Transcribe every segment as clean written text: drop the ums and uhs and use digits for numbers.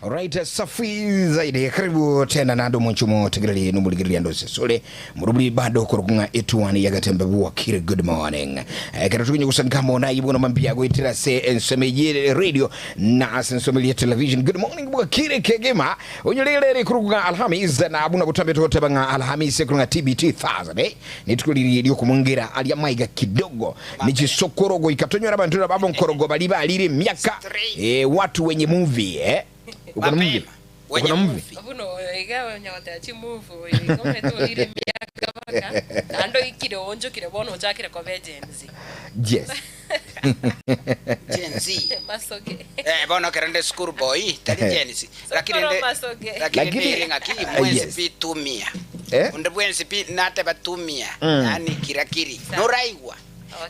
Alright, safi zaidi. Karibu tena nando mwanchumo tegereri nomurigereria ando sesore muruburi bado korokung'a etuani yagatembe bwakire good morning. Eh, kero tukinye gusangamo na ibuno mambia goitira se ensome ye radio na ase ensome ye television good morning bwakire kegema onyorere kurukung'a Alhamis na abuna butambe togoteba ng'a Alhamis kurung'a TBT Thursday nituko riri riokumongera aria maiga kidogo Nichisokoro goika tonyore abanto na babonkorogo baria barire emiaka eh, watu wenye movie eh. Uko na movie? Mapema. Uko Wenye na movie? movie. Buna oyo iga onya goteba chimuvu oyo iga omanyete orire emiaka baka naende oikire oonchokire bono ochakire koba eGen Z. Yes. Gen Z. Masoge. Eh, bono ekero nde school boy, tari Gen Z. Lakini Sokoro nde masoge. lakini Lakini- ndire ng'aki Ah, mwensi yes. pi tumia. Eh? Onde bwensi pi nateba tumia. Mm. Yani kirakiri. Sawa. Noraigwa.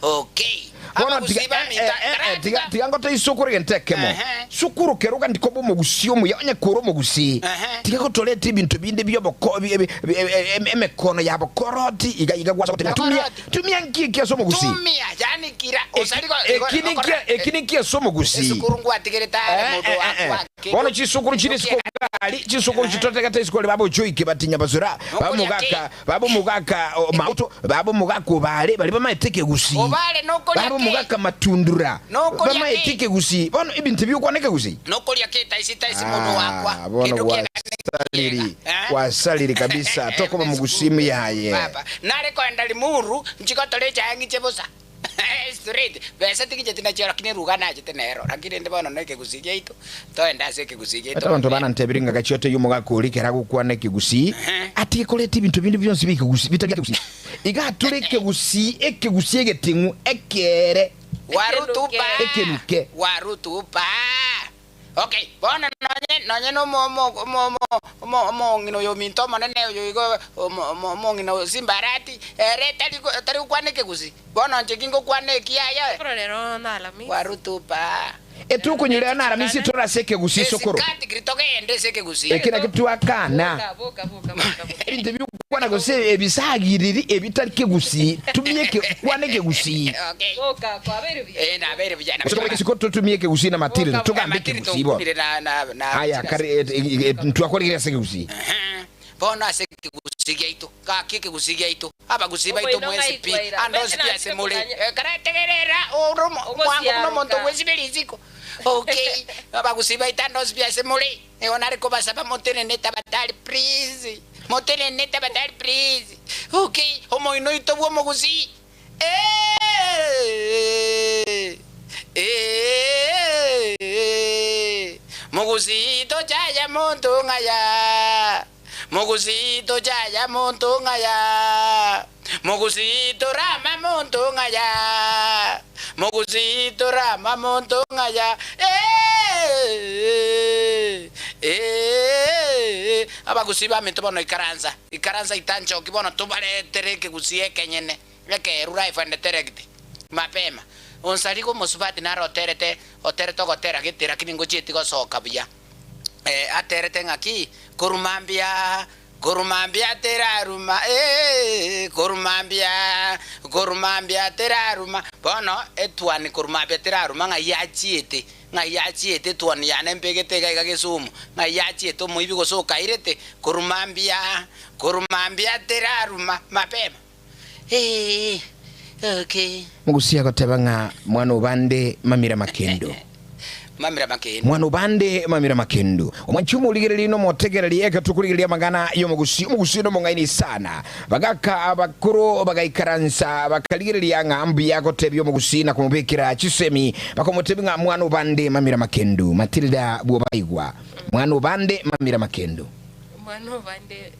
Okay. Bono Abagusi tiga, baminto, eh, eh, eh, tiga, karatiga. tiga ngote isukuru egento ekemo Ehe. sukuru keroga ndikoba omogusi omuya onye kore omogusi Ehe. tiga gotoreta ebinto binde bioboko bi- bi- bi- em- emekono ya bokoroti iga iga gwasa goteba tumia Bokoroti. tumia nki eki ase omogusi Tumia, yani kira. Osari go- Eki ninki- eki ninki ase omogusi Esukuru ngwatigerete are Eh, mundu eh, eh, eh. wakwa. Bono chisukuru chire isiko gari chisukuru chitotegete isiko babo choike batinya basura babo Nokoria mugaka babo mugaka o, mauto babo mugaka obare bari bamaete ekegusii Obare nokoria babo ki? mugaka matundura Nokoria bamaete ki? ekegusii bono ebinto ebi okwana ekegusii Nokoria ki taisi taisi mundu wakwa. Ah, bono Kindu kiega gwasaliri Eh? gwasaliri kabisa tokoba mugusii muyaye Baba, nare koenda Limuru nchigotore echae ng'iche bosa. Straight. Besa ting'icheti nachio lakini eruga nachete nero. Lakini rende bono na ekegusii giaito, toende ase ekegusii giaito. Ata abanto banantebire ng'a gachia otebie omogaka oria ekero agokwana ekegusii, atige koreta ebinto binde bionsi bi'ekegusii bitari ekegusii. Iga ature ekegusii, ekegusii egeting'u, ekeere, Warutupa. ekenuke. Warutupa. Okay, bono nonye nonye na omo omo omo omo omo omong'ina oyo ominto omonene oyo igo omo omo omong'ina o Simbarati, ere tari go tari gokwana ekegusii. Bono inche gingokwana ekiaya, Ekero rero na Alamisi. Warutupa. Etukonyorera na Alamisi tore ase ekegusii sokoro. Esikati kiri togende ase ekegusii. Eki nakio twakana. Boka, boka, boka, boka, boka. Ebinto ebi ogokwana gose ebisagiriri ebitari kegusii, tumia eke kwana ekegusii. Okay. Boka, kwabeire buya. Eh, nabeire buya. Gose tokore isiko totumie ekegusii na Matilda, Boka, togambe Matilda ekegusii bono. okumire na na na Aya, kare eh, eh, eh, ntwakoregire ase ekegusii. Ehe. Bono ase ekegusii giaito, gaki ekegusii giaito, abagusii baito Omoino mwensi pi, ng'ai kwaira. ande onsi pi Bese ase more. nachire Eh, karategerera ore omo- omwango buna omonto Ogosiaroka. bwesibia risiko. Okay, abagusii baito ande onsi pi ase more. Nigo nare kobasaba motenene tabatari please, motenene tabatari please. Okay, omoino oito bw'omogusii eeh, eeh, mogusii tochaya monto ng'aya, mogusii tochaya monto ng'aya, mogusii torama monto ng'aya. Mogusii torama monto ng'aya eeh eeh Abagusii baminto bono ikaransa ikaransa itanchoki bono tobaretere ekegusii ekenyene ekeeru live and direct mapema Onsarigo omosubati naro oterete oterete ogotera gete lakini ngochieti gosoka buya eh aterete ng'aki korwa mambia Korwa mambia teraruma, eh, korwa mambia, korwa mambia teraruma. Bono etuani korwa mambia teraruma ng'ai yachiete, ng'ai yachiete etuani yane mbegete iga iga Gesumu, ng'ai yachiete omoibi gose okairete, korwa mambia, korwa mambia teraruma mapema, eh, okay. Mogusia goteba ng'a mwana obande mamira makendu. Mamira makendu. Mwana obande mamira makendu. Omwanchi omorigereria na omotegereri ekero tokorigereria amang'ana y'omogusii. Omogusii nomong'aini sana. Bagaka abakoro bagaikaransa bakarigereria ng'a mbuya gotebia omogusii na komobekera chisemi bakomotebia ng'a mwana obande mamira makendu. Matilda bwobaigwa. Mwana obande mamira makendu. Mwana obande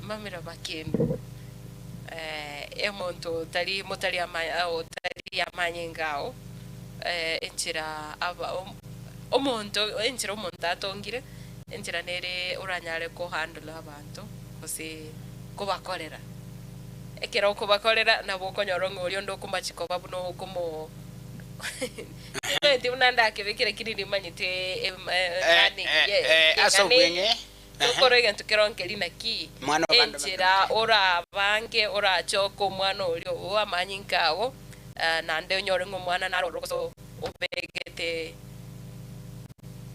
mamira makendu. Omonto otari motari otari amanyinga ao, enchera aba omonto enchera omonto atongire, enchera nere oranyare ko handle abanto gose kobakorera. Ekero okobakorera nabo okonyora ng'a oria onde okomachi koba buna okomo timanyeti buna ndakebeke lakini nimanyete Eh, eh, eh, ase obweng'e. Tokore egento kero nkeri naki? Mwana o bande Enchera orabange orachoke omwana oria oo amanyinga ao, naende onyore ng'a omwana naro ororo gose obegete.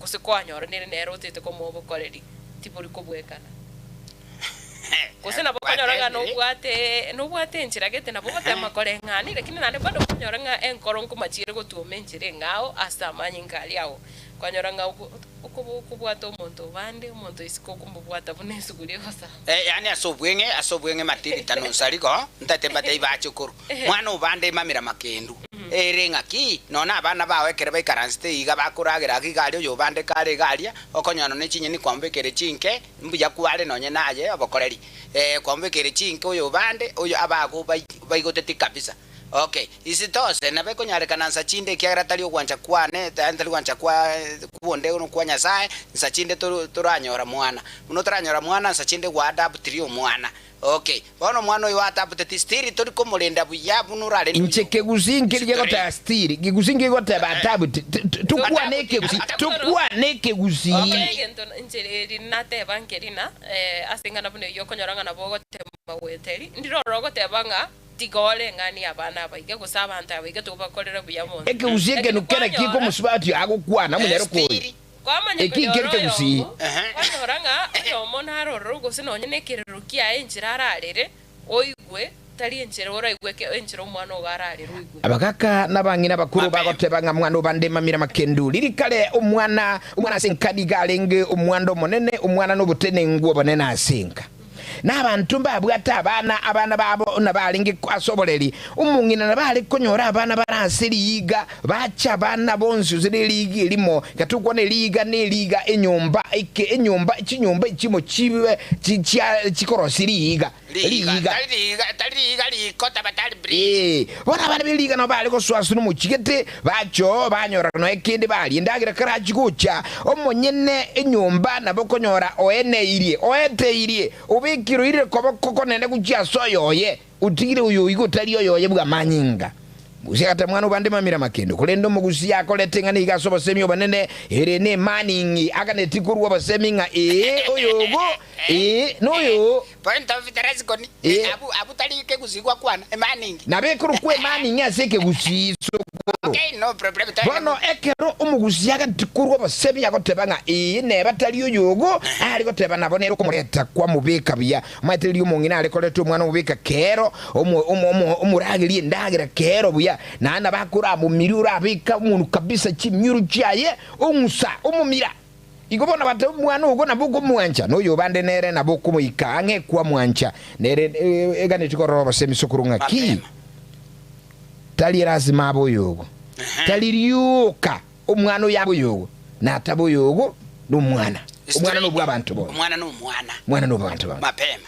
Gose kwanyora nere nere otete komoa obokoreri, tibori kobwekana. Gose nabo okonyora ng'a nobwate nobwate enchera gete nabo ogotema koreng'ani, lakini naende bado okonyora ng'a enkoro nkomachiire gotuoma enchera eng'ao ase amanyinga aria ao. Kwanyora ng'a oko okoba okobwata omonto obande, omonto isiko okomobwata buna esuguri egosamba. Eh, yaani ase obweng'e, ase obweng'e matirita nonsari igo, ntaete mbatebie bachukuru, mwana obande emamira makendu. Ere ng'aki, nonya abana bao ekero baikaransete iga bakoragera iga iga aria oyobande kare iga aria, okonyora nonya chinyeni kwamobekere chinke, mbuya kware nonye naye obokoreri, eh, kwamobekere chinke oyobande, oyo abago baigoteti kabisa. Okay, isitoshe, nabo ekonyarekana nsa chinde ekiagera tari ogwancha kwane, yaani tari gwancha kwa kwonde kwa Nyasae, nsa chinde toranyora mwana. Buna otaranyora mwana nsa chinde gwaadaptirie omwana. Okay, bono omwana oyo oadapteti still tori komorenda buya buna orarende Inche oyo. kegusii nkeria Story. goteba still, kegusii nkegoteba adapt, tokwane ekegusii, tokwane ekegusii. Okay. Egento inche eri nateba nkeri na, ase eng'ana buna eyio okonyora ng'a nabo ogotema goeteri, ndire ororo ogoteba ng'a Tiga oreng'anie abana aba iga, gose abanto aba iga tobakorere buya bonsi. Ekegusii Lakini ekenu kera kwanyora, ki'omosubati agokwana omonyare koyo. Estiri. kwamanya Eki konyora nkeri kegusii. oyomo, kwanyora ng'a oyomo nare ororo gose nonye nekerero kiaye enchera ararere oigwe, tari enchera oraigwe eke enchera omwana ogo ararere oigwe. Abagaka nabang'ina abakoro Mapema. bagoteba ng'a mwana obande mamira makendu. Riria kare omwana omwana ase enka nigo arenge omwando omonene, omwana nobotenengu obonene ase enka. Na abanto mbabwate abana, abana babo nabarenge ase oboreri. Omong'ina nabare konyora abana bare ase riiga, bache abana bonsi gose neriiga erimo, gatokwana eriiga neriiga, enyomba eke enyomba chinyomba echimo chibe chia chikorosia riiga, Riiga, riiga. tari riiga, tari riiga riko taba tari bridge. Ee, bono abana b'eriiga nabo bare gosoa ase omochie gete, bacha oo, banyora nonya kende baria endagera karachie gocha. Omonyene enyomba nabo okonyora oeneirie, oeteirie, obekire oirire koboko konene gochia ase oyoye, otigire oyoigo otari oyoye bw'amanyinga. Musa agateba, Mwana obande mamira makendo, korende omogusia akorete ing'ana iga ase obosemi obonene, ere nemani ng'i aganetie korua obosemi ng'a ee, oyogo, ee, noyo. Point of the reason, Ee. abu, abu tari kegusii gwakwana, emaningi. Nabo ekorokwa emaningi ase ekegusii sokoro. Okay, no problem. Bono ekero omogusia agati korwa obosebi agoteba ng'a ee neba tari oyogo, are goteba nabo nere okomoreta kwamobeka buya. Omanyete riria omong'ina are koreta omwana omobeka kero, omo, omo, omo, omoragerie endagera kero buya, naende nabo akoramomirie orabeka omonwe kabisa chimioro chiaye, ong'usa, omomira. Igo bono bateba omwana ogo nabo okomwancha, na oyobande nere nabo okomoika ang'e kwamwancha, nere eganeti korora obosemi sokoro ng'aki Mapema. tari erasima abe oyogo, tari rioka omwana oyo abe oyogo, natabe oyogo nomwana. Omwana nobwa abanto bonsi. Omwana nomwana. Omwana nobwa abanto bonsi. Mapema.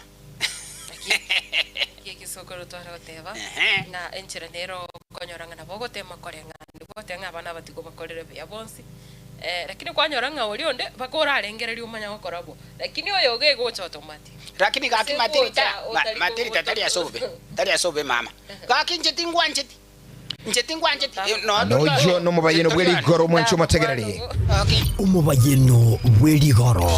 Naki egesokoro tware goteba, Ehe. ng'a enchera nero okonyora ng'a nabo ogotema koreng'ana, goteba ng'a abana aba tigobakorere buya bonsi, lakini kwanyora ng'a oria onde mpaka orarengereria omanye gokora bo, lakini oyo iga egocha automatic. Lakini gaki Ase matirita, gocha ma- otari matirita tari ase obobe, tari ase obobe mama. Gaki inche tingwancheti, inche tingwancheti, no tori Noyio nomobayeno bwe rigoro omwanche omotegereri. Okay. Omobayeno bwe rigoro.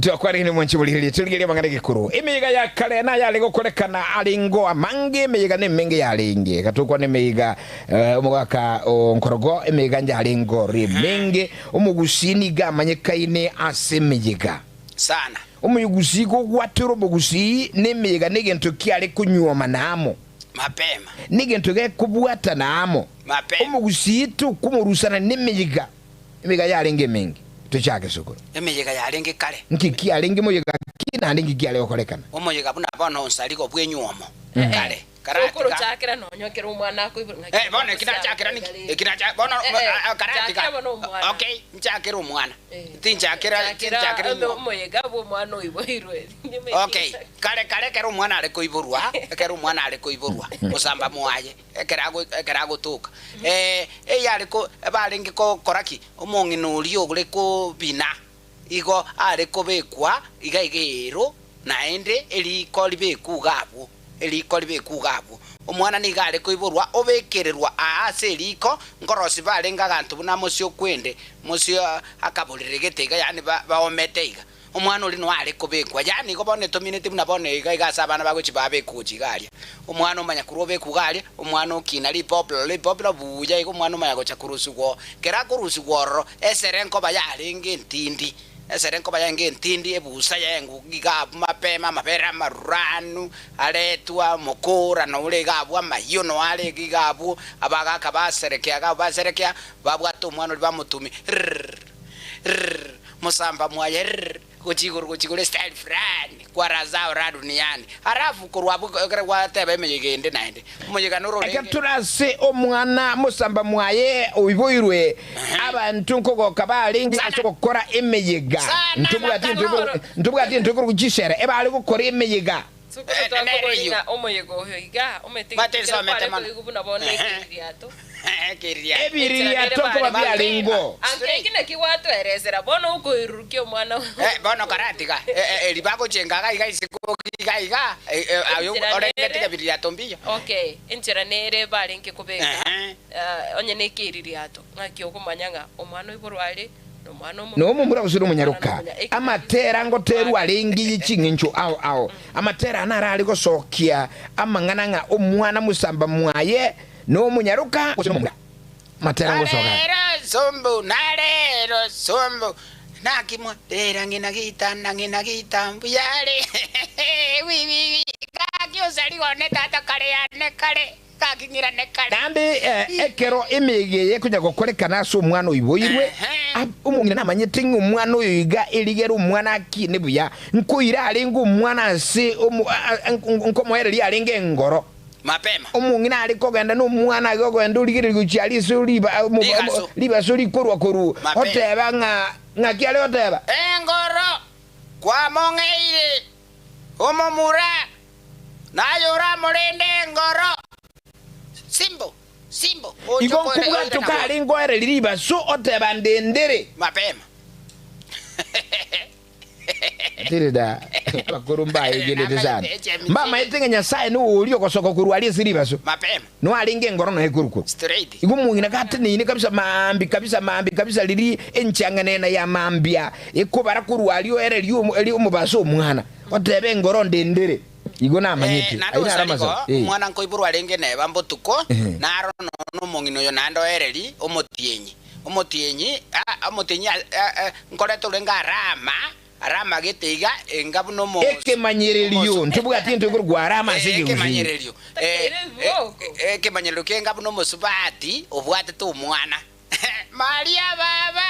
Twakwarire mwanche borigereria torigereria amang'ana egekoro. Emeyega ya kare nayare gokorekana arengo amange emeyega nemenge yarenge. Gatokwana emeyega eh, omogaka o nkorogo emeyega nyarengo ore emenge. Omogusii nigo amanyekaine ase emeyega. Sana. Omoyogusii gogwatera omogusii nemeyega negento kiare konyuomana amo. Mapema. Negento gekobwatana amo. Mapema. Omogusii tokomorusana nemeyega. Emeyega yarenge emenge. Tochake sokoro. Emeyega yarenge kare. Nki kiarenge moyega ki naende nki kiare gokorekana? Omoyega buna bono onsarigo bw'enyuomo kare. Karatiga. Sokoro chakera nonya ekero omwana akoiborwa ng'aki Eh, bono eki nachakera niki? Eki nacha bono Eh, eh, ah, ah, karatiga. chakera bono omwana. Okay, nchakere omwana. Eh. Tinchakera Chakera tinchakera ome- enyuomo. omoyega bwa omwana oiboirwe. Okay, kare kare ekero omwana are koiborwa, ekero omwana are koiborwa, gosamba mwaye, ekero ago ekero agotoka, eh, eyare ko barenge gokora ki? Omong'ina oria ore kobina, igo are kobekwa iga iga ero, naende eriko ribekwe iga abwo, eriko ribekwe iga abwo. Omwana nigo are koiborwa obekererwa aa ase eriko, nkorosia barenge aganto buna mosio okwende, mosio akaborere gete iga yaani ba baomete iga. Omwana oria noyo are kobekwa, yaani igo bono etomineti buna bono iga iga ase abana bagochia babekwa gochia iga aria. Omwana omanya korwa obekwa iga aria, omwana okina ripoplo ripoplo buya iga omwana omanya gocha korusigwa oo. Ekero akorusigwa ororo, esere nkoba yarenge entindi, esere nkoba yarenge entindi, ebusa yengugi iga abwo mapema, amabere amaruranu aretwa, omokora nore iga abwo, amayio noyo are iga abwo, abagaka baserekea iga abwo baserekea, babwata omwana oria bamotumia rrrr rrrr. Mosamba mwaye rr gochia igoro gochia igoro estyle fulani kwa razao ra duniani alafu korwa abwo ekero gwateba emeyega ende naende omoyega noro Ekero orenge. tore ase omwana mosamba mwaye oiboirwe, abanto nkogoka barenge Sana. ase ogokora emeyega. Sana Ntobwati bakano. ntobwati ntobwati entwe korwa chisere, ebare gokora emeyega. Sokoro Eh, nere twakobori eyio. ng'a omoyega oyo iga, omanyete Mate ekero nsomete kware mono. koigwa buna bono Ehe. ekiririato. Ekiririato. Ebiririato nkoba biarengeo. Anke eki naki gwatweresera, bono okoirurukia omwana oo. Eh, bono karatiga eh, eh, eri bagochenga iga iga isiko iga iga eh, eh, ayo Enchera orenge nere. tiga biririato mbiyo. Okay, enchera nere barenge kobeka Ehe. eh, onye na ekiririato, ng'aki okomanya ng'a omwana oiborwa are nomwana Na omomura gose nomonyaroka, amatera ngoterwa arenge ye ching'encho ao ao. Amatera aya naro are gosokia amang'ana ng'a omwana mosamba mwaye nomonyaroka gose nomomura. Amatera ngosoka aya. Narero sumbu, narero sumbu, naki mwarera ng'ina gitanda ng'ina gita mbuyare wi wi wi gaki osari one tata kare yane kare. Gaki ng'irane kare. Naende ekero emeyega eye ekonya gokorekana ase omwana oiboirwe, omong'ina namanyete ng'a omwana oyo iga erigere omwana akine buya, nkoira arenge omwana ase nkomoereria arenge engoro. Mapema. Omong'ina are kogenda nomwana iga ogenda origereria gochia aria ase Ribaso. ribaso rikorwa korwa, Mapema. oteba ng'a ng'aki are goteba? Engoro kwamong'eire omomura. Naye oramorende engoro. Simbo, simbo, oche Igo okoire nkobwate oirana okare gocha. nkoererie ribaso oteba ndendere. Mapema. Tilda, abakoro mbaegenete sana. Namanyete echemichere. Mbamaete ng'a Nyasae nigo oria ogosoka korwa aria ase ribaso. Mapema. Nigo arenge engoro nonya ekorokoro. Straight. Igo omong'ina gateneine kabisa maambia kabisa maambia kabisa riria enchang'anena ya maambia ekobara korwa aria oererie omo- omobaso omwana. Otebe engoro ndendere. Igo namanyete. Eh, naende Ayio naro osarigo, amasabo. Eh. omwana nkoiborwa arenge neba mbotuko, Ehe. naro nono omong'ina oyo naende oereri omotienyi. Omotienyi, ah, omotienyi a- a- a- nkoreta orenge Arama, Arama gete iga, enga buna omo- Ekemanyererio, omoso- ntobwati ento ekorokwa Arama ase Eh, ekegusii. ekemanyererio. Eh, Takeire eh, ebiboko. eh, ekemanyererio kenga buna omosubati obwatete omwana. Maria baba,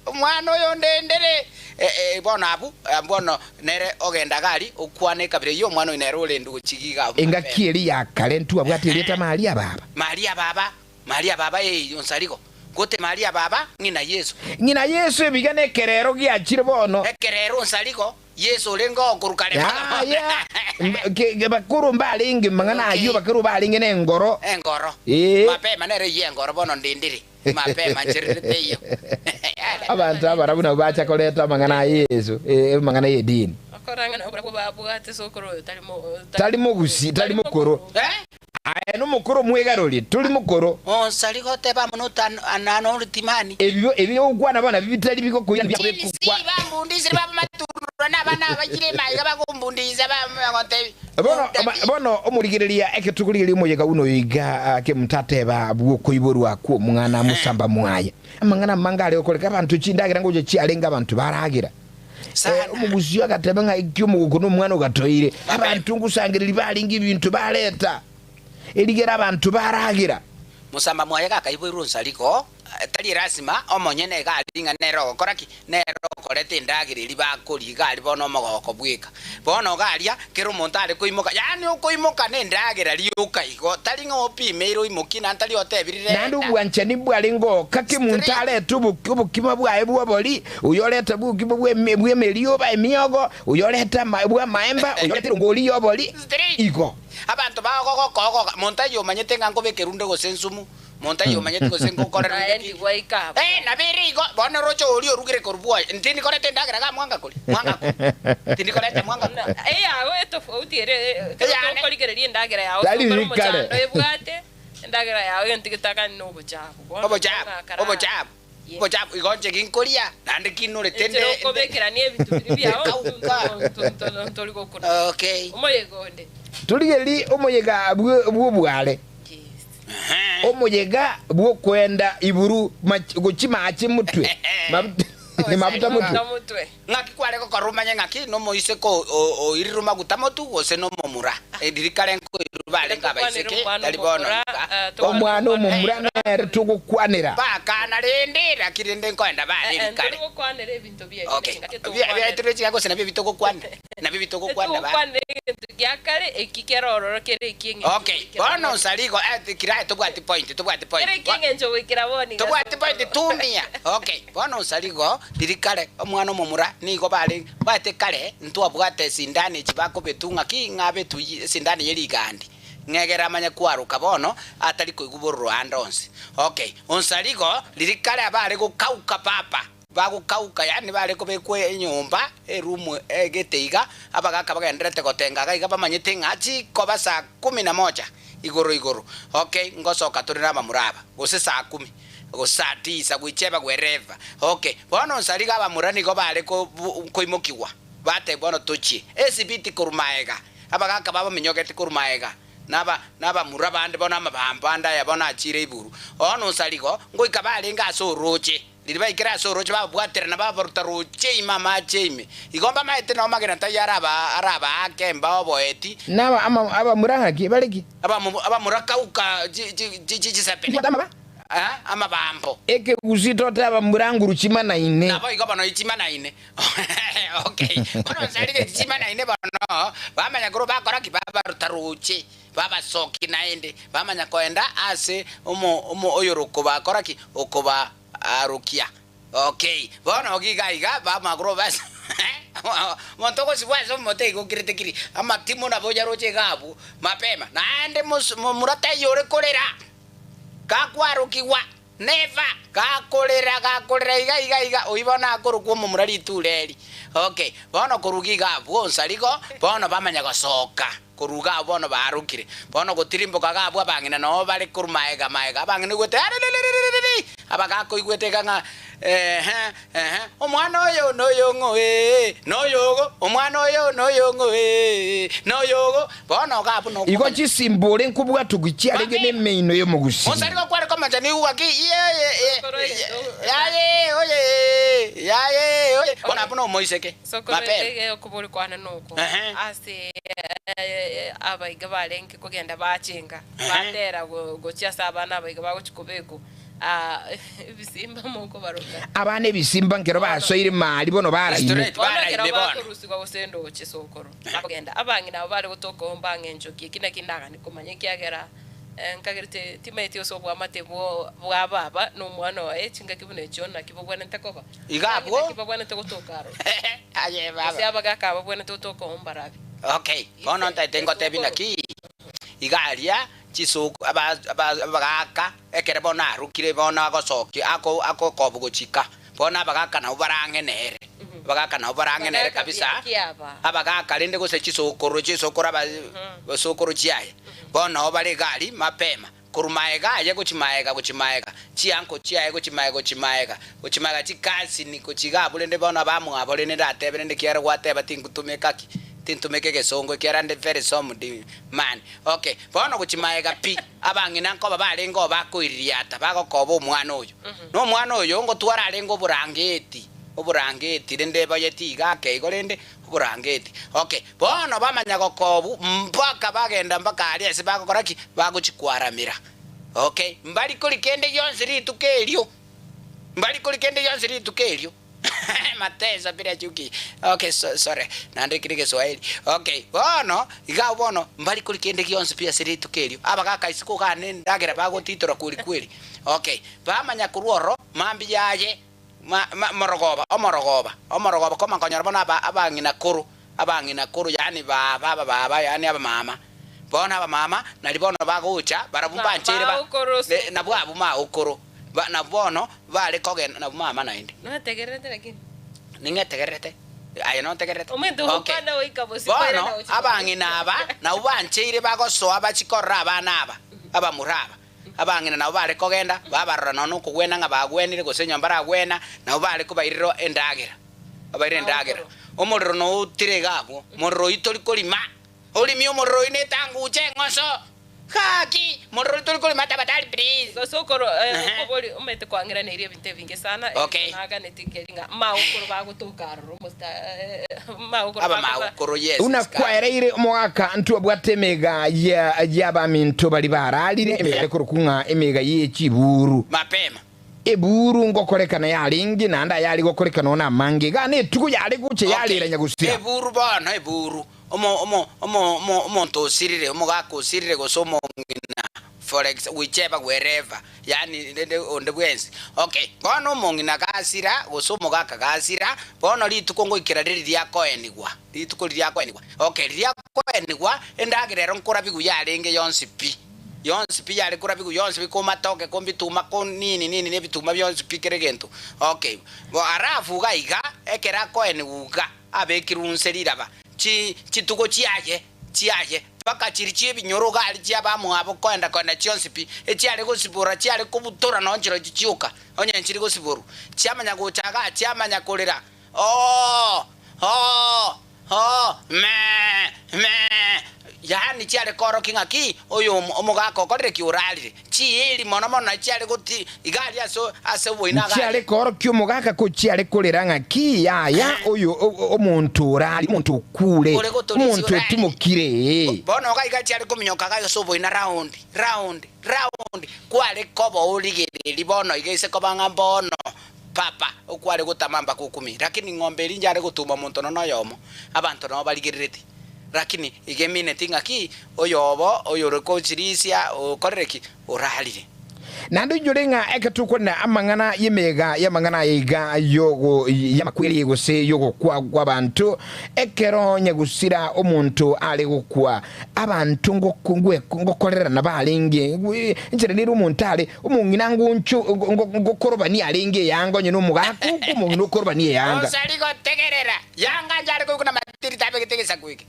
Omwana oyo ondendere. Eh, bono abwo, bono nere ogenda iga aria, okwana ekabira eyio, omwana oyo nere orendwe gochia iga abwo Engaki mapema. eria ya kare ntwabwate erieta Maria baba. Maria baba, Maria baba, ee, onsarigo. Gote Maria baba, ng'ina Yeso. Ng'ina Yeso ebiga nekerero giachire bono. Ekerero onsarigo, Yeso orenge oo korwa kare mpaka bono. Yaya, bakoro mbarenge mang'ana ayio, Okay. bakoro barenge nengoro. Engoro. Ee. Mapema nere eyio engoro bono ndindire. Mapema ncherere teiyo. Abanto abarabu nabwo bacha koreta amang'ana a Yeso, eh, amang'ana y'edini. Okorang'ana okorabwo babwate sokoro oyo tari mo- Tari mogusi, tari mokoro. Eh? Aye nomokoro omwegarori, tori mokoro. Onsari goteba amo notano anano oritimani. Ebio ebi ogokwana bono nabio bitari bigokoira Chilisi biakobekwa. bambundisire babaturura nabana abachire maiga bakombundisa bagontebi Bono bono omorigereria eketukorigereria omoyega buna oyo iga ake mtateba bw'okoiborwa kw'omwana mosamba mwaye. Amang'ana amange are gokoreka abanto chindagera ngocha chiarenge abanto baragera. Sana. Omogusii agateba ng'a eki omogoko nomwana ogatoire. Abanto ngosangereria barenge ebinto bareta erigere abanto baragera. Mosamba mwaye gakaiboirwe onsariko, tari erasima omonyene iga aria ng'a nere ogokora ki? Nere okoreta endagera eria bakoria iga aria bono omogoko bweka. Bono iga aria, kera omonto are koimoka, yaani okoimoka nendagera rioka igo, tari ng'a opimeire oimokie naende tari otebire Naende reta. obwanchani bwarenge oo, gaki omonto Straight. arete obokima bwaye bw'obori, oyorete bokima bw'emerioba emiogo, oyorete bw'amaemba, oyorete erongori y'obori, Straight. igo. Abanto bagogoka-ogoka, monto ayio omanyete ng'a nkobeka erunde gose ensumu, monto ayio omanyete gose nkokorera Naye onde ki. ndigwaika abwo. Eh, nabo ere igo, bono oroche oria orugire korwa bwoye, Ntindi koreta endagera iga mwanga koria, mwanga koria, tindi koreta mwanga Buna koria. eyago etofauti ere ekero Eyane. tokorigereria endagera yao Tari tokore rikare. omochando ebwate endagera yao egento getakani na obochafu. Bono Obochafu, ng'akara obochafu. Obochafu igo inche ginkoria, naende kinorete Enchera nde. okobekerania ebinto biria biao, Gekauka. ntori gokuna. Okay. Omoyega onde. Torigererie omoyega bw'obware, Yes. omoyega bw'okwenda iburu gochia maache motwe, mabuta motwe. Mabuta motwe. Ng'aki kware gokora omanye ng'aki nomoiseke oirirwe maguta motu gose nomomura? Riria kare nkoirwa barenge abaiseke, tari bono iga. Omwana omomura nere togokwanera. Bakana rende, naki rende nkoenda bare riria kare. Okay, biaeterwe chiga gose nabio bitogokwana? Nabio bitogokwana ba. Okay, bono nsarigo, kirae tobwati point, tobwati point. Tobwati point, tumia. Okay, bono nsarigo. Riria kare omwana omomura nigo bare bwate kare ntwabwate esindani echi bakobetu ng'aki ng'a abetu esindani ye rigandi ng'egere amanye kwaroka bono atari koigwa bororo ande onsi. Okay, onsarigo riria kare abare gokauka papa bagokauka yaani bare kobekwa enyomba eroom egete iga abagaka bagendererete gotenga iga iga bamanyete ng'a chikoba saa kumi na moja igoro igoro okay ngosoka tore na abamura aba gose saa kumi. gose saa tisa, goichia wherever. Okay, bono nsariga abamura nigo bare koimokigwa, batebwa bono tochie esibiti korwa maega, abagaka babo baminyogete korwa maega, naba nabamura bande bono amabambo ande aya bono achiire iburu. Bono nsarigo ngoika barenge ase oroche, riria baikire ase oroche bababwaterana babaruta roche ime amache ime. Igo mbamaete nao magena taiyo araba arabaake mbao oboeti. Naba abamura ng'aki bare ki? Abamura kauka chi chi chi chisepene. Amabambo. Ekegusii toteba mbura nguru chimanaine. Naboigo bono ichimanaine. Okay. Bono nsarire echi chimanaine bono, bamanya korwa bakora ki? Babaruta roche, babasokia naende, bamanya koenda ase omo omo oyoroko bakora ki? Okobaarokia. Okay. Bono iga iga bamanya korwa bas omonto ogosibwa ase omote iga okirete kiri, amatimo nabo oyaroche iga abwo mapema. Naende mos momura taiyo ore korera. Gakwarokigwa, never, gakorera, gakorera iga iga iga, oyio bono akorokwa omomura riture eri. Okay, bono koruga iga abwo onsarigo, bono bamanya gosoka, koruga abwo bono baarokire. Bono gotirimboka iga abwo abang'ina noo bare korwa maega maega, abang'ina oigwete arererererereri, abagaka oigwete iga ng'a ehe ehe, omwana oyo noyong'o ee, noyogo, omwana oyo noyong'o ee, noyogo. Bono iga abwo Igo nokomanya. chisimbore nkobwatogwa chiarenge nemeino y'omogusii. Onsari gokware komancha nigo gaki yaye oye yaye oye bono abwo nomoiseke Sokoro mapema. ege okobori kwane noko Ehe. ase abaiga barenge kogenda bachenga Ehe. batera gochia ase abana abaiga bagochia kobekwa ebisimba mokobaroka. Abana ebisimba nkero basoire maari bono baraime. Straight Bono ekero baraime bono. bakorusigwa gose ndoche sokoro. Bakogenda, abang'ina abwo bare gotoka oo mbang'enchokie eki naki ndaganie komanya, ekiagera nkagerete timaeti ase oboamate bwo bwa baba na omwana oye, chingaki buna echio naki bobwenerete koba. Iga Abang'ina abwo. naki babwenerete gotoka aroro? Aye Gose baba. abagaka aba babwenerete gotoka oo mbarabi? Okay, bono Ise, ntaete ngotebi esokoro. naki, iga aria chisoko aba aba abagaka ekere bono arokire bono agosokia ako agokobu gochika, bono abagaka nabo barang'e nere. Abagaaka nabo barang'enere Abagaaka kabisa, kiaba. abagaaka rende gose chisokoro, chisokoro aba chisokoro chiaye, bono nabo bare iga aria mapema, korwa maega aye gochia maega gochia maega, chianko chiaye gochia maega gochia maega, gochia maega chikasini gochia iga abwo rende bono abamwabo rende ndatebe rende ekiagera gwateba tingotumeka ki, tintumeka egesongo ekiagera nde very somd man. Okay, bono gochia maega pi, abang'ina nkoba barenge oo bakoiririata bagokoba omwana oyo, na omwana oyo ngotwara arenge oborangeti. Oborangeti, rende eboyeti iga ake igo rende, oborangeti. Okay, bono bamanya gokobu mpaka bagenda mpaka aria ase bagokora ki? Bagochia kwaramera. Okay, mbari kori kende gionsi rituko erio, mbari kori kende gionsi rituko erio. Mateso bila chuki. Okay, so, sorry, nandikire Egeswahili. Okay, bono, iga abwo bono, mbari kori kende gionsi pi ase rituko erio. Abagaka isiko igaa na endagera bagotitora kweri kweri. Okay, bamanya korwa ororo, mambia aye. Ma, ma, morogoba, omorogoba, omorogoba, koma nkonyora bono aba, abang'ina koro, abang'ina koro, yaani baba, abababa, yaani abamama. Bono abamama, nari bono bagocha, barabwo Ma- mbancheire ba, maokoro ne, nabwo abwo maokoro, ba, nabwo bono bare kogenda, nabwo mama naende. Notegererete lakini. Ning'etegererete, aye nontegererete? Omonto Okay. ogokwana goika bosio kwairana Bono, gochia abang'ina aba, nabwo bancheire bagosoa bachie korora abana aba, abamura aba. Abang'ina nabo bare kogenda, babarora nonya nokogwena ng'a bagwenire gose onye mbaragwena, nabo bare kobairera endagera, babairere endagera. Omorero noutire iga abwo, morero oyio tori korima, orimie omorero oyio netanguche eng'oso, gaki, morero oyio tori korima tafadhali please. Gose okoro Ehe. okobori omanyete kwang'iraneria ebinto ebinge sana, Okay. ebinto naganeti nkeri ng'a magokoro bagotoka aroro omosta magokoro Aba bakoba magokoro yes Buna it's coming. kwaereire omogaka ntwabwate emega ya y'abaminto baria bararire, emega ekorokwa ng'a emega ye chiburu. Mapema. Eburu ngokorekana yarenge, naende ayare gokorekana one amange, iga netugo yare gocha yarera Okay. nyagusira. Eburu bono, eburu, omo omo omo omo omonto osirire, omogaka osirire gose omong'ina, for ex whichever wherever, yaani rende onde bwensi. Okay, bono omong'ina gasira gose omogaka gasira, bono rituko ngoikera riri riakoenigwa, rituko riria akoenigwa. Okay, riria akoenigwa, endagera ero nkorabigwa yarenge yonsi pi. Yonsi pi yare korabigwa yonsi pi, komatoke, kombituma, ko nini nini na ebituma bionsi pi kera egento. Okay, bo alafu iga iga, ekero akoenigwa iga, abekirwe inse riraba, chi chitugo chiaye chiaye, mpaka chiria chi'ebinyoro iga aria chi'abamwabo koenda koenda chionsi pi, echiare gosibora chiare kobutora nonye chirochio chioka, onye nchiri gosiborwa, chiamanya gocha igaa chiamanya korera, Oo! Oo! Oo! Mee! Mee! Yaani chiare koorokia ng'aki oyo omogaka okorire ki orarire. Chiiri mono mono nachi chiare goti iga aria ase ase oboina iga Nchiare aria. koorokia omogaka ko chiare korera ng'aki yaya oyo omonto orarire, omonto okure, Ore gotorisia omonto orarire. otimokire, ee. Bono iga iga chiare kominyoka iga ase oboina round, round, round, kware koba origereri bono iga ase koba ng'a bono Papa, okware gotama mpaka okumia, lakini ng'ombe eria inche are gotuma omonto nonya oyomo, abanto nabo barigerereti. Lakini iga emineti ng'aki, oyobo oyore kochirisia okorire ki? Orarire. Naende oinyore ng'a ekero togokwanera amang'ana y'emeyega y'amang'ana aya iga y'ogo y'amakweri gose y'ogokwa kw'abanto, ekero nyagusira omonto are gokwa, abanto ngoko ngwe ngokorerana barenge, enchera nere omonto are Omong'ina ngoncho ngokorobania arenge eyanga onye nomogaka okwo omong'ina okorobania eyanga. Osari gotegerera, yanga nchare koigwa na matiri tabegete egesaku eke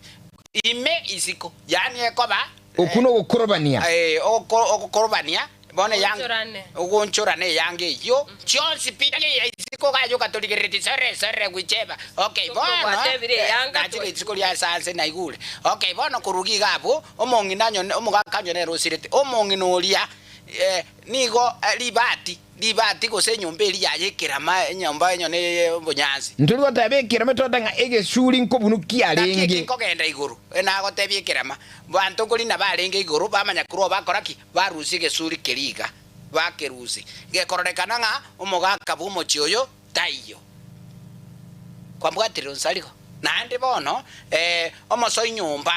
ime isiko, yaani ekoba Okwo nogokorobania. eh, ogokorobania bono eyanga Ogonchorane. ogonchorana eyanga eyio chionsi pi tari eya isiko iga yoka torigereretie sore sore gwicheba okay Sokoro bono gwatebire eyanga nachire isiko ria ase anse naigure okay bono korwa iga abwo omong'ina nyone omogaka nyone ere osirete omong'ina oria Nigo ribati, ribati gose enyomba eria yaye ekerama, enyomba enyene y'obonyansi. Ntori goteba ekerama toteba ng'a egesuri nkobunu Naki eki kiarenge. nkogenda igoro, nagotebia ekerama, banto nkorina barenge igoro, bamanya korwa bakora ki? Barusia egesuri keria iga, bakerusia. Gekororekana ng'a omogaka bw'omochie oyo taiyo. Kwambwatire onsarigo. Naende bono, omosoi nyomba.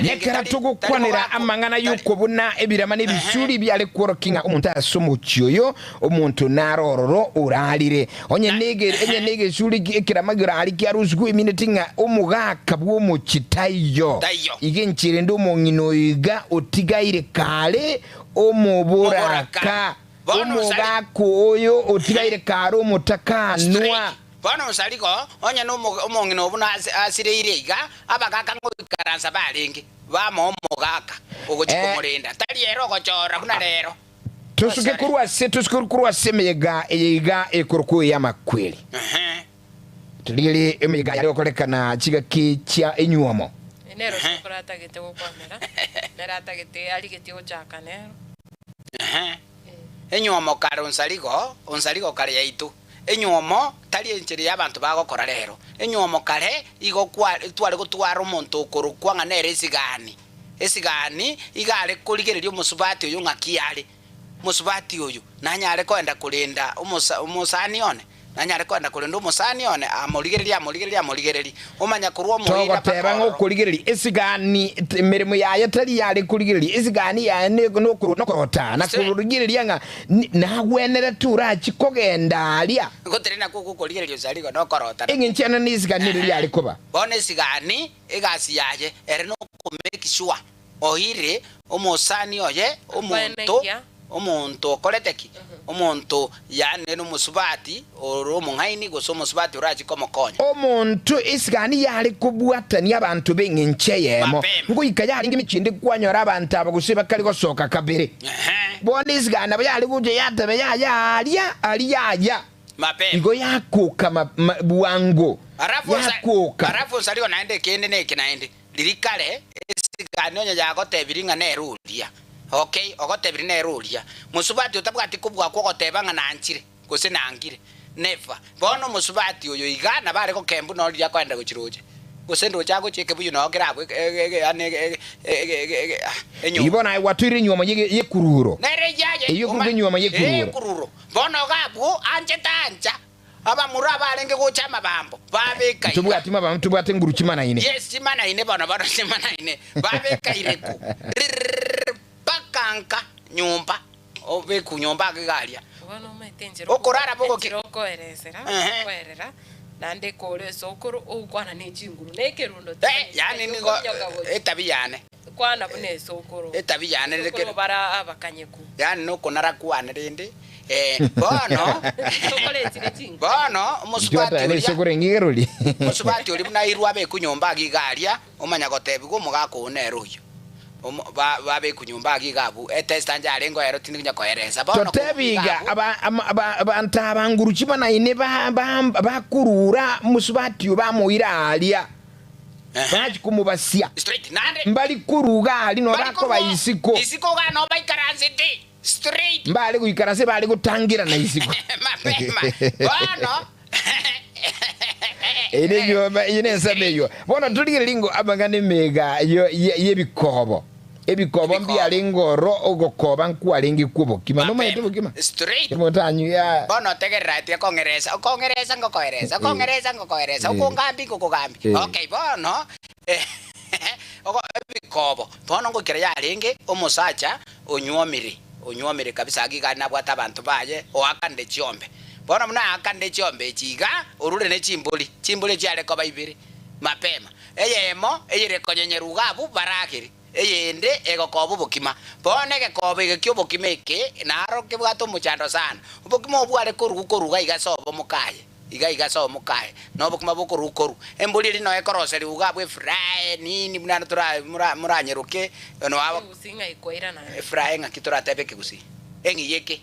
Nekero togokwanera amang'ana y'okobuna ebirama na ebisuri biare kworokia ng'a omonto ase omochie oyo, omonto nare ororo orarire. Onye negesuri ekerama kerare kiarusigwe emineti ng'a omogaka bw'omochie taiyo. Iga enchera ende omong'ina oyo iga otigaire kare omoboraka. Omogaka oyo otigaire kare omotakaanwa. Bono nsarigo, onye nomong'ina oo buna asireire iga, abagaaka ngoikaransa barenge, bamoa omogaka ogochia komorenda, tari ere ogochora buna rero. Tosuke korwa ase tosuke korwa ase emeyega eye iga ekorokwa ey'amakweri. Torigererie emeyega yare gokorekana chigaki chia enyuomo. Nero sokoro atagete gokwanera, nere atagete arigetie gochaka nero. Enyuomo kare onsarigo, onsarigo kare yaito. Enyuomo tari enchera y'abanto bagokora rero. Enyuomo kare igo tware gotwara omonto okorokwa ng'a nere esigani. Esigani iga are korigereria omosubati oyo ng'aki are. Omosubati oyo nanyare koenda korenda omosani one? Nanyare koenda korenda omosani one? Amorigererie, amorigererie, amorigererie, omanya korwa omoira mpaka Togoteba ng'a ororo. okorigereria esigani emeremo yaye tari yare korigereria esigani yaye nokorota na korigereria ng'a Nagwenerete orachie kogenda aria. Gotari nakwo ogokorigereria osarigo nokorota nakwo. Engencho yane nesigani nere riare koba. Bono esigani egasi yaye ere nokomake sure oire omosani oye omonto Koenekia. Omonto okorete ki? Omonto, yaani nomosubati ore omong'aini, gose omosubati orachie komokonya. Omonto esigani yare kobwatania abanto b'engencho eyemo, Mapema. ngoika yarenge emechie ende kwanyora abanto aba gose bakare gosoka kabere. Ehe. Bono esigani nabo yare gocha yateba yaya aria, aria yaya. Mapema. Igo yakoka ma, ma, bwango, Alafu nsa, yakoka. alafu nsario naende ekende neke naende. Riria kare, esigani onye yagotebirie ng'a nere oria, okay, ogotebirie nere oria, mosubati otabwati kobua kw'ogoteba ng'a nanchire, gose nangire, never. Bono omosubati oyo iga nabo are gokembu noro riria akoenda gochia roche, gose ndoche agochia ekebuyu noo kerabwe yaani Eyio enyomba. bono aye gwatoire enyuomo y'ekururo. Nere yaye, Eyio ekorokwa enyuomo y'ekururo. ekururo. Bono iga abwo anchete ancha. Abamura abarenge gocha amabambo, babeka iga. Ntobwati mabambo, ntobwate nguru chimanaine. Yes, chimanaine bono bono chimanaine, babeka ireku rirr mpaka nka nyomba, obeku nyomba ake iga aria. Bono omanyete enchera Okorara bogoki- enchera okoeresera, Ehe. okoerera, naende ekore ase okoro ogokwana ne chinguru, na ekerundo Eh, timanyeti yaani naki nigo okonyoka gochia. etabi yane. Kwana buna esokoro. Etabi yane Esokoro rekere. bara abakanyeku. Yaani nokonara kwane rende, eh, bono, Tokore chire chinka. bono omosubati Ntwatane oria, esokoro eng'igerori. omosubati oria buna airwe abekwe nyomba age iga aria, omanya gotebigwa omogaka oo nere oyio. Omo ba babekwe nyomba age iga abwo, etesta njarenge ero tindi konya koeresa. Bono korwa Totebi iga iga, abwo, aba- ama- aba- abanto aba nguru chimanaine ba- ba- bakurura mosubati oyo bamoira aaria. Bachia komobasia, Straight naende. mbari koruga aria noo Mbari bakoba korwa isiko. Isiko iga noo baikaransete straight. Mbare goikaransa ebare gotangera isiko. Mapema. Bono. Eye nenyomba, eye nensemo eyio. Bono torigererie ng'o amang'ana emega yo- ye- y'ebikobo. Ebikobo Ebikobo. mbiarenge oro ogokoba nkwarenge kw'obokima. Nomaete Mapema. obokima? Straight. Omotanyu ya. Bono tegerera ati okong'eresa, okong'eresa ngokoeresa, okong'eresa ngokoeresa, Eh. okongambi ngokogambi. Eh. Okay, bono ogo ebikobo, bono ngoikera yarenge omosacha onyuomire, onyuomire kabisa ake iga nabwate abanto baye, oakanire chiombe. Bono buna aakanire chiombe echi iga, orure ne chimbori, chimbori echiare koba ibere mapema. Eyemo eyere konyenyerwa iga abwo baragere. Eyende egokoba obokima. Bono egekobo eke ki'obokima eke naro kebwate omochando sana. Obokima obwo bware korugwa korwa iga iga ase obomokaye, iga iga ase omokaye, na obokima bokorugwa korwa. Embori eria noyo ekoroserigwa iga abwo efurae nini buna tora mora moranyeroke noa Ekegusii ng'ai kwaira naende. Efurae ng'aki toratebe ekegusii? Eng'iyeke.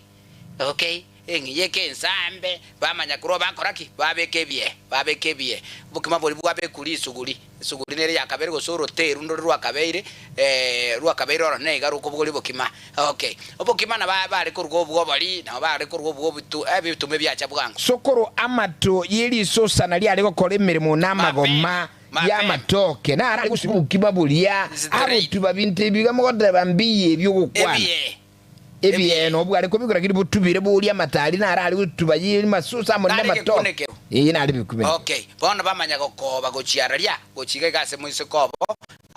Okay, eng'iyeke ensambe, bamanya korwa bakora ki? Babeka ebiee, babeka ebiee. Obokima boria bwabekwa risuguri, esuguri nere yakabere gose oroteru ndore rwakabeire rwakabeire orone iga rokobogoria obokima. Okay, obokima nabo bare koruga obwo obori, nabo bare koruga obwo obitu ebitume biacha bwango. Sokoro amato ye risosa naria are gokora emeremo na amagoma Mapema, y'amatoke, naro are gosiba obokima boria, Straight. abotuba binto ebi iga mogoteba mbiya ebi ogokwana. Ebiee. Ebieno bware kobigora kiri botubire boria amatari naro are gotuba ye masusa amo Nare namatoke. gekunekero. Ee nare bikumenekero. Okay, bono bamanya gokoba gochia araria, gochia iga iga ase moiseke obo,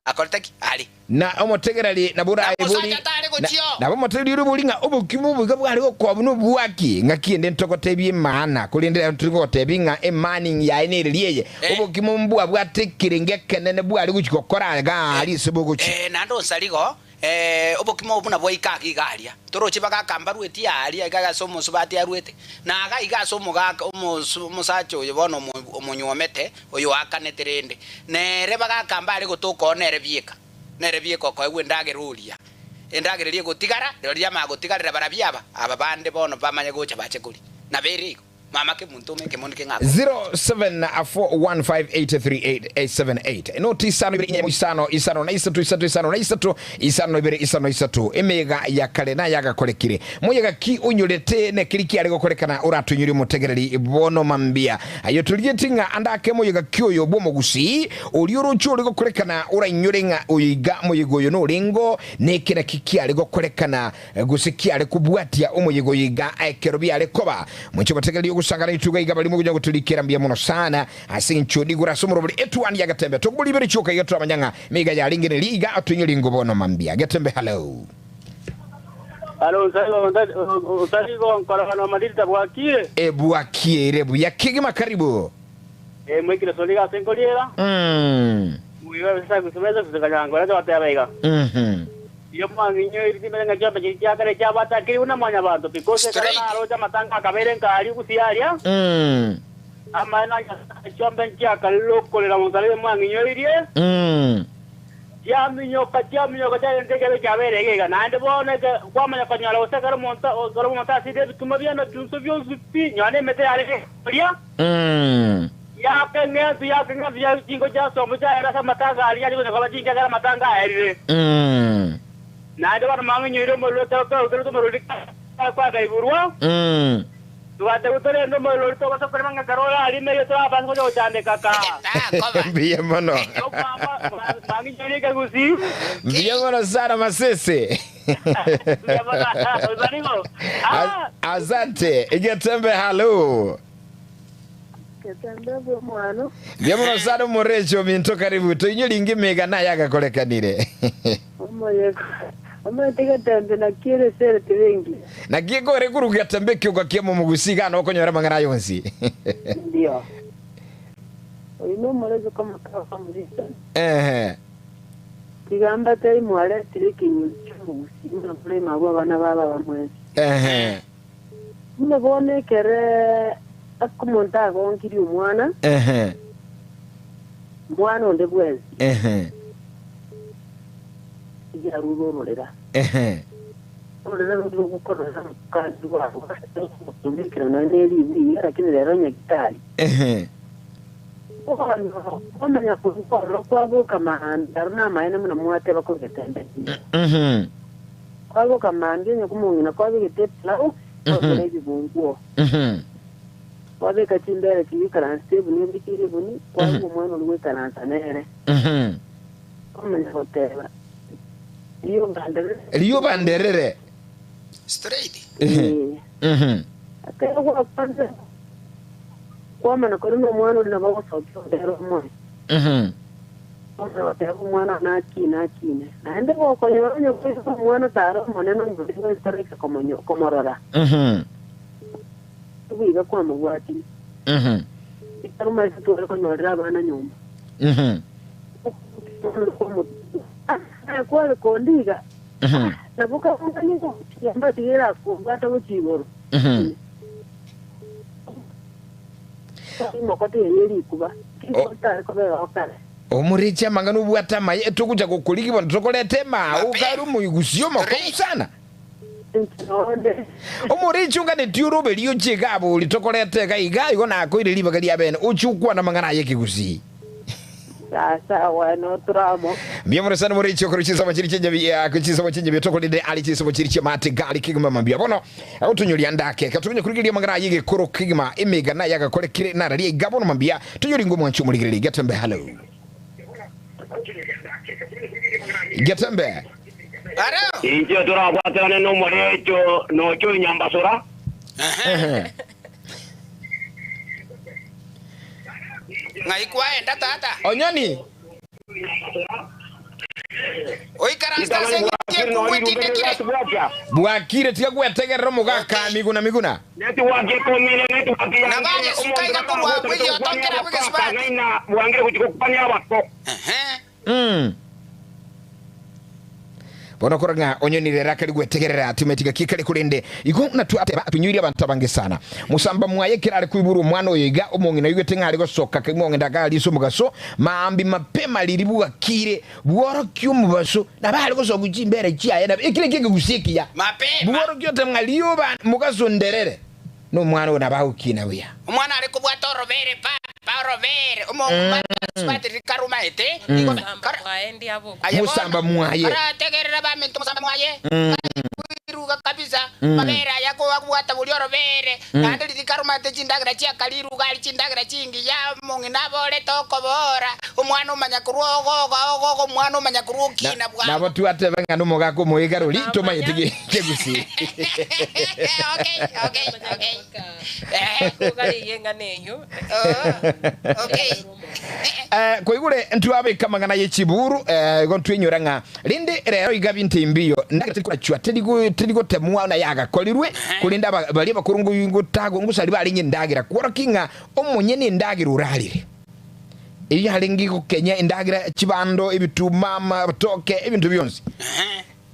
akorete ki? Are. Na omotegereri nabo Na orae bori, omosacha tare na, gochia oo. nabo omotegereri ore bori ng'a obokima obo iga bware gokoba buna obwaki, ng'aki ende ntogotebie emaana, korende rero tori gotebia ng'a emaani yaye nereri eye, Eh. obokima mbwabwate ekerengo ekenene bware gochia gokora iga aria ase bogochia. Eh, naende onsarigo, Ee, obokima obo buna bwaika age iga aria. Toroche bagaka mbarueti aaria iga ase omosubati aruete, na iga iga ase omogaka omosu omosacha oyo bono omo omonyuomete, oyo oakanete rende. Nere bagaka mbare gotoka oo nere bieka, nere bieka okoegwa endagera oria. Endagera eria egotigara, rirorio riamanya gotigarera barabio aba, aba bande bono bamanye gocha bache koria. Nabo ere igo. Mama kemonto ome ekemondi keng'ako. 0741583878 noti isano ibere inyemo isano isano na isato isato isano na isato isano ibere isano isato emeyega ya kare na yagakorekire moyega ki onyorete nekeri kiare gokorekana oratoinyore omotegereri bono mambia aye torigetie ng'a andake moyega ki oyo bw'omogusii oria oroche ore gokorekana orainyore ng'a oyo iga moyega oyo norengo neke naki kiare gokorekana Gose kiare kobwatia omoyega oyo iga ekero biare koba. Moche gotegereria ogosangana rituko iga barimo konya gotorikera mbuya mono sana ase engencho rigoro ase omorobori etuani ya Getembe. Tokobora ibere chioka iga toramanya ng'a meiga yarenge neri iga atoinyori ngo bono mambia. Getembe hello. Alo, otari gonkorana Madrid bwakire? E bwakire buya kegima karibu. Eh, mwikire sori ase nkoriera. Mwiwe bisa kusomeza kusikanyanga, ora twateba iga. Iyo mwang'inyoiri timere ng'a chiombe chiria chia kare chiabatakire buna mwanyabanto pi, gose ekero Straight. naroche amatanga akabeire nkaaria gusii aria, Mm. amaene a Nyasae chiombe nchiakarire okorera mosarebe mwang'inyoirie, Mm. chiaminyoka chiaminyoka chiarente ekebe kiabeire iga iga. Naende bono eke kwamanya konyora gose ekero omonto ekero omonto asirire ebituma biane ebitunso bionsi pi, nonya na emete yarenge koria, Mm. yakeng'ensu yakeng'ensu ya chinko chiasomba chiaera ase amatanga aria aria konya koba chinke ekero amatanga aerire. Mm. Naende bono mwang'inyoire omorero ekero twaruterete omorero oria kwakaiborwa, Mm. twatebiwa torende omorero oria togose korema ng'a ekero orarime erio torabase gocha gochandeka kaa. Takoba. Mbuya mono. Mwang'inyoire ekegusii. Mbuya mono sana Masese. Mbuya mono. Osarigo. Ah! Asante. Egetembe halo. Getembe bw'omwano. Mbuya mono sana omorecho ominto karibu toinywe ringi mega naye agakorekanire. Omoyega. Omanyete getembe naki ere esere tebe engiya. Naki ekore korwa getembe ekioka ki'omomogusi iga nokonyora amang'ana aya onsi. Ndio. Oyo nomorezi komotaba omorisa. Ehe. Tiga mbatebie mwaretire ekenyoro ki'omogusii buna more abwo abana ba baba mwensi. Ehe. Buna bono ekere omonto agonkirie omwana, Ehe. mwana onde bwensi, Ehe. tiga arure ororera. Ehe. Ororera rori rogokorora omokani rwarwa, rogotumekera nonya ne ribu iga, lakini rero nyagitari. Ehe. Bono kwamanya korwa ororo kwaboka maambia, aro namaene buna mwateba kogetembe. Mhm. Kwaboka mambia onye komong'ina kwabegete epilau, kwagora ebibunguo. Mhm. Kwabeka chimbere chiria oikaransete ebuni obekire ebuni, kwaigwa omwana oria goikaransa nere. Mhm. Kwamanya goteba, Rioba nderere. Rioba nderere. Straight. Ee. Mhm. Ekero gwakwanire, kwamanya kore nomwana oria nabo ogosokia ondere omoe. Mhm. Kwamanya goteba omwana one akine akine. Naende gokonyora onye koigwa omwana tare omonene onye ore goitoreka komonyo komorora. Mhm. Nigo iga kwamobwatire. Mhm. Ekero omanyete tware konyorera abana nyomba. Mhm. Aye kware konde iga. Mhm. Nabo kabunga nigo yamba tigera akobwata gochia igoro. Mhm. Imokote eye rikuba. Tare kobera okare. Omoriche amang'ana obwate amaye togocha gokorigi bono tokoreta emao kare omoigusi omokongu sana. Omoriche onganetie oroberio oche iga abori tokoreta iga iga igo nakoire ribaga ria bene oche okwane amang'ana aye ekegusii. Sawa noturamo. Mbuya mono sana omoriche okorwa chinsemo chiri chinyabi chinsemo chinyabi tokorinde ari chinsemo chiri chiamate gari kegima mambia bono agotonyoria ndake katonya kurigereria amang'ana aye egekoro kegima emegana yagakorekire nararia iga bono mambia tonyori ng'o omwanchi omorigereria Getembe hallo Getembe. Aro. Inche torabwaterane nomorecho nocho inyambasora. Ehe. Ng'ai kwaenda tata? Onyoni. Oikaranse ase eng'iti ekung'u etindekire. Bwakire tiga gwetegerera omogaka Miguna Miguna. Na bayesuka iga korwa agwo egioto nkerabwo egesubati. Ehe. Mm. Bono korora ng'a onyonire ere akari gwetegerera timeti gaki kare korende igo natwe ateba atunyuirie abanto abange sana. Mosamba mwaye ekero are koiborwa omwana oyo iga omong'ina oigwete ng'a are gosoka kaima ogenda akaaria ase omogaso maambi mapema riria bwakire bworokia omobaso nabo are gosokia chimbere chiaye nabo ekero ekio ekegusia ekiya Mapema. bworokia oteba ng'a rioba mogaso nderere Nomwana oyo nabo agokina buya. Omwana are kobwata orobere, papa, orobere, omonto rikarumaete, igo Mosamba kara- mwaye ndiabokwa. Aye bono, Mosamba mwaye. karategerera baminto mosamba mwaye, kairuga kabisa, mabere aya kobwata boria orobere, naende riria karumate chindagera chiakariruga aria chindagera chingiya, omong'ina aborete okobora, omwana omanya korwa ogoga ogoga, omwana omanya korwa okina bwango. Nabo twateba ng'a nomogaka omoiga rori tomayeti kegusi. Okay, okay, okay. Eh, Kogarigia eng'ana eyio. oh, okay. Eh, koigure ntwabeka amang'ana ye chiburu eh, igo ntwinyora ng'a rende rero iga binto imbiyo ndagera teri korachwa teri go- teri gotemwa na yagakorirwe korende aba- baria abakoro ngo- ngotago ngosari barenge endagera kworokia ng'a omonyene endagera orarire Eyio yarenge gokenya endagera, chibando, ebituma, amatoke, ebinto bionsi.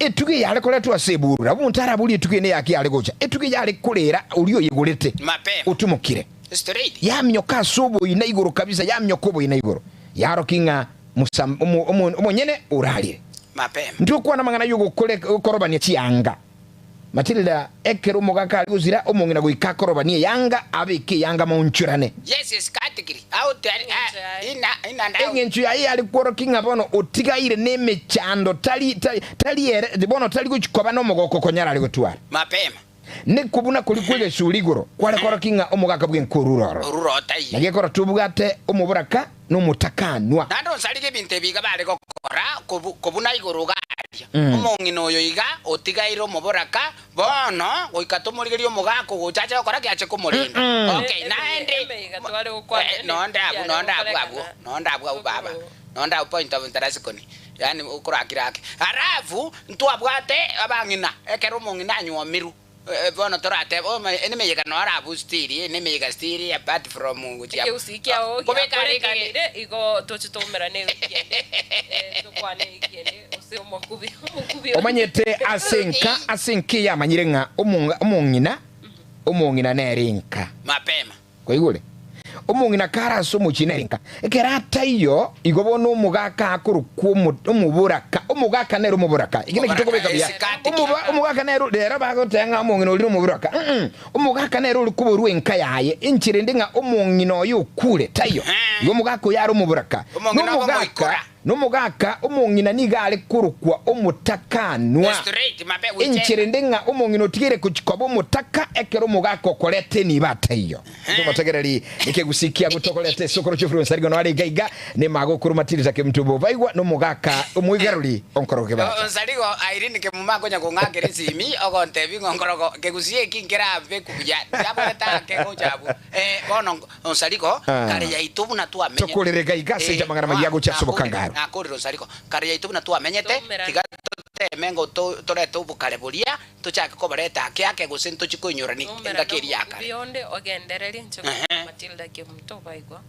Etugo eye yare koretwa ase eburu, nabo omonto araborie etugo eye neyaki yare gocha. Etugo eye yare korera oria oyegorete, Mapema. otimokire. Straight. Yaminyoka ase oboina igoro kabisa, yaminyoka oboina igoro, yarokia ng'a mosam- omo- omo- omonyene orarire. Mapema. Ntokwana amang'ana y'ogokore korobania chianga. Matilda, ekero omogaka aria gosira, omong'ina goika akorobanie eyanga, abeke eyanga maonchorane. Yes, yes, katikiri. Out, in, in and out. Eng'encho yaye yare kworokia ng'a bono otigaire nemechando, tari, tari, tari ere, bono tari gochia koba nomogoko konyara are gotwara. Mapema. Nekobuna koria kw'egesuri igoro kware kworokia ng'a omogaka bw'enka orure ororo. Orure otaiyo. Naki ekero tobwate omoboraka nomotakanwa. Naende onsarige ebinto ebi iga bare gokora, kobuna igoro iga aria. Omong'ina oyo iga otigaire omoboraka, bono goika tomorigerie omogaka ogocha ache gokora ki? Ache komorenda. Okay, naende Emeiga tware gokwana eh, nonde abwo, nonde abwo abwo, nonde abwo abwo baba, nonde abwo point of interasikoni, yaani okorakira ake. Alafu ntwabwate abang'ina, ekero omong'ina anywomirwe. Bono toratebe, oh, nemeyega noro abwo still, nemeyega still apart from gochia Ekegusii kiao kobeka are ekege- giakorekanire igo toche toumerane ewiki ende eh, tokwane ewiki ende gose omokubi omokubi onde. Omanyete ase enka ase enka eye amanyire ng'a omonga omong'ina omong'ina nere enka. Mapema. Kwaigure? Omong'ina kare ase omochie nere nka. Ekero ataiyo, igo bono omogaka akorokwa omo, omoboraka. Omogaka nere omoboraka. Eki nakio tokobeka buya. Omoba, omogaka nere rero bagoteba ng'a omong'ina oria nomoboraka. Mm, omogaka nere ore koborwa enka yaye. Enchera ende ng'a omong'ina oye okure, taiyo. Igo omogaka oyo are omoboraka. Omong'ina obo Nomogaka, moikora. Nomogaka omong'ina nigo are korokwa omotakanwa. Enchera ende ng'a omong'ina otigeire gochia koba omotaka ekero omogaka okoreta enibo ataiyo. Ntomotegereri ekegusii kiago tokoreta esokoro chi'ofluensa rigo noare iga iga nemagokoro matirita kemunto bobaigwa nomogaka omoigarori onkorogo kebacha. Onsarigo Irene Kemuma akonya kong'akera esimi ogontebia ng'a onkorogo kegusii eki nkerabeku buya tiaborete ake gocha abwo. Bono Onsariko, kare yaito buna twamenyete. Tokorere gaiga ase ense amang'ana amayia agochia ase obokangaro. Nakorire Onsariko, kare yaito buna twamenyete, tiga toteme ngo torete obokare boria, tochake koboreta ake ake gose ntochie koinyorania Toumerane engaki eria ya kare. omokubi onde ogendererie inche korwa Matilda Kemunto baigwa.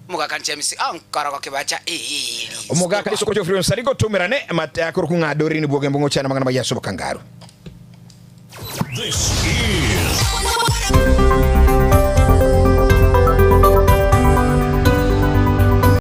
Omogaka James onkorogo kebacha eeri. Omogaka Yeso Geoffrey Onsarigo toumerane akorokwa ng'a Doreen Bwogembo ng'ochane amang'ana amayia ase obokangaro. This is.